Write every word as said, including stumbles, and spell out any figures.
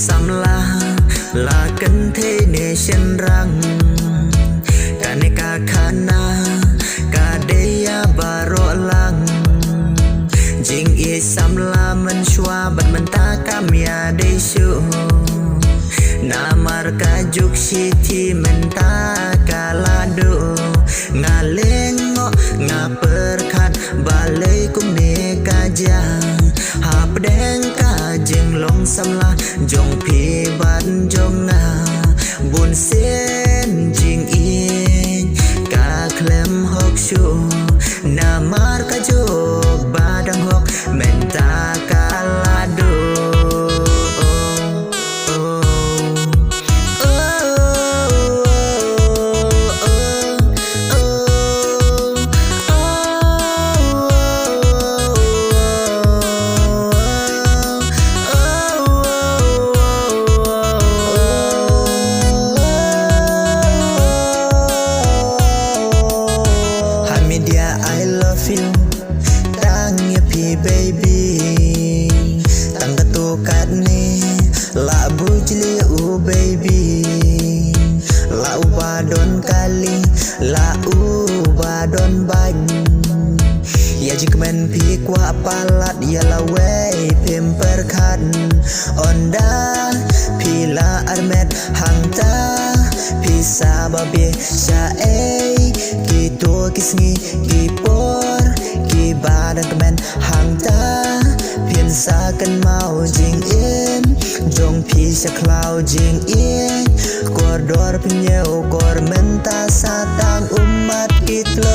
Samla la kynthei ne shynrang, kane ka khana ka dei ïa baroh lang. Jingïeit samla mynshuwa bad mynta kam ïadei shuh. Namar ka juk shithi mynta ka la duh. Nga lyngngoh nga pyrkhat balei kumne ka jia. Hapdeng ka jinglong samla jong phi bad jong nga, bun sien jingïeit ka khlem hok shuh. Namar ka juk ba dang hok mynta ka la duh. Hamidia, I love you. Tang ïa phi baby. Tang katto katne la bujli u baby. La uba don kali, la uba don bad. Ïa jingkmen phi kwah palat, ïa lawei phim pyrkhat. Ynda phi la armet hangta, phi sa ba beh shaei. Kito ki sngi ki por kiba dang kmen hangta, phin sa kynmaw jingim jong phi sha khlaw jingïeit. Kordor pynïew kor mynta sa tang ummat ki tlo.